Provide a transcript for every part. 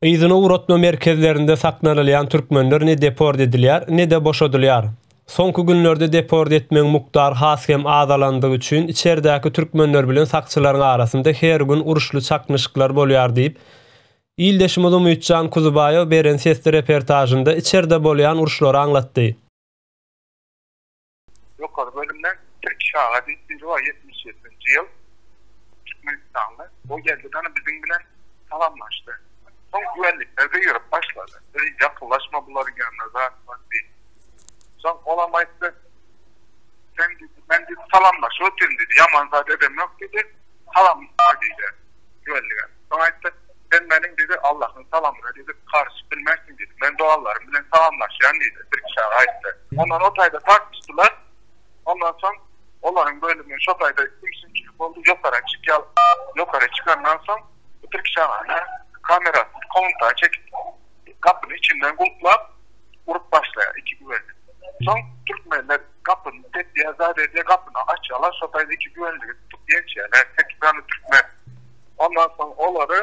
Yzyna ugratma merkezlerinde saklanylýan türkmenler ne deport edilýär, ne-de boşadylýar. Soňky günlerde deport etmegiň mukdary has hem azalandygy üçin içerdäki türkmenler bilen sakçylaryň arasynda her gün uruşly çaknyşyklar bolýar diýip, ildeşimiz Umytjan Kuzubaýew beren sesli reportažynda içerde bolýan uruşlary aňlatdy. Ýokary bölümden Tirkiş aga diýip biri bar, 77-nji ýyl türkmenistanly. O geldi dana biziň bilen salamlaşdy. Soň güvenlikler gygyryp başlady. Eý, ýakynlaşma bularyň ýanyna zat bar diýip. Soň olam aýtdy, Sen diýdi, men diýdi salamlaşyp otyryn diýdi, ýaman zat edemok diýdi, salam diýdi güvenlige. Soň aýtdy, Sen meniň diýdi, Allahyň salamyna diýdi, garyşyp bilmersiň diýdi. Men doganlarym bilen salamlaşýan diýdi, Tirkiş aga aýtdy. Ondan o taýda tartyşdylar. Ondan soň olaryň bölümi şo taýda ümsümçilik boldy. Ýokara çykýar. Ýokara çykandan soň bu Tirkiş agany kamerasyny komnata çekip, gapyny içinden gulplap, urup başlaýar iki güvenlik. Soň türkmenler gapyny depýär, zat edýär, gapyny açýarlar. Şo taýda iki güvenligi tutup ýençýärler. Sekiz sany türkmen. Ondan soň olary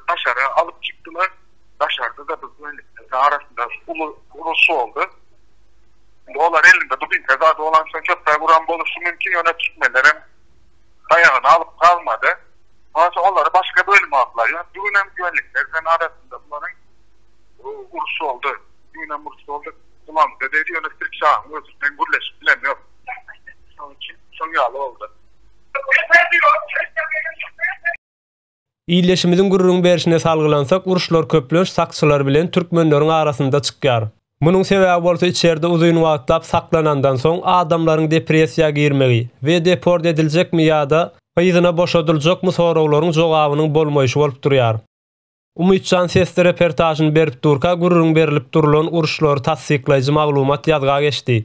daşara alyp çykdylar. Daşarda-da bu güvenlikleriň arasynda uly uruş boldy. Indi olar elinde dubinka zady bolansoň köpräk uran boluşy mümkin, ýöne türkmenlerem daýagyny alyp galmady. Ondan soň olary başga bölüme aldylar. Ýöne bu gün hem güvenlikler bilen arasynda bularyň uruş boldy. Bu gün hem uruş boldy. Gulamyza degdi, ýöne Sirk şahyň özi bilen gürleşip bilemok. Şonuň üçin şoň ýaly boldy. Ildeşimiziň gürrüň berşine salgylansak, uruşlar köplenç sakçylar bilen türkmenleriň arasynda çykýar. Munuň sebäbi bolsa içerde uzyn wagtlap saklanandan soň adamlaryň depressiýa girmegi we deport ediljekmi ýa-da yzyna boşadyljakmy soraglaryň jogabynyň bolmaýşy bolup durýar. Umytjan sesli reportažyny berip durka gürrüň berlip durulan uruşlary tassyklaýjy maglumat ýazga geçdi.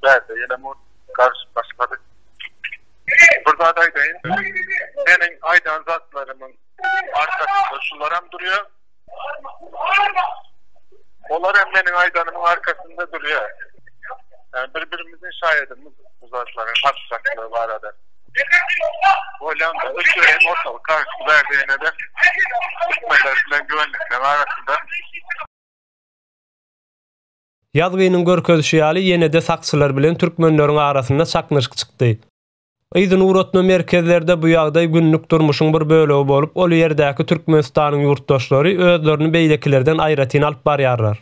Bärde ýene mut garyşyp başlady. Bir zat aýdaýyn. Meniň aýdan zatlarymyň arkasynda şularam durýar. Olar hem meniň aýdanymyň arkasynda durýar. Yani bir-birimiziň şaýadymyz bu zatlaryň hakykatlygy barada. Bolýan-da, öçüreýin ortalyk garyşdy bärde ýene-de. Türkmenler bilen güvenlikleriň arasynda. Ýazgynyň görkezişi ýaly, ýene-de sakçylar bilen türkmenleriň arasynda çaknyşyk çykdy. Yzyny ugratma merkezlerde bu ýagdaý günlük durmuşyň bir bölegi bolup, ol ýerdäki Türkmenistanyň ýurtdaşlary özlerini beýlekilerden aýratyn alyp barýarlar.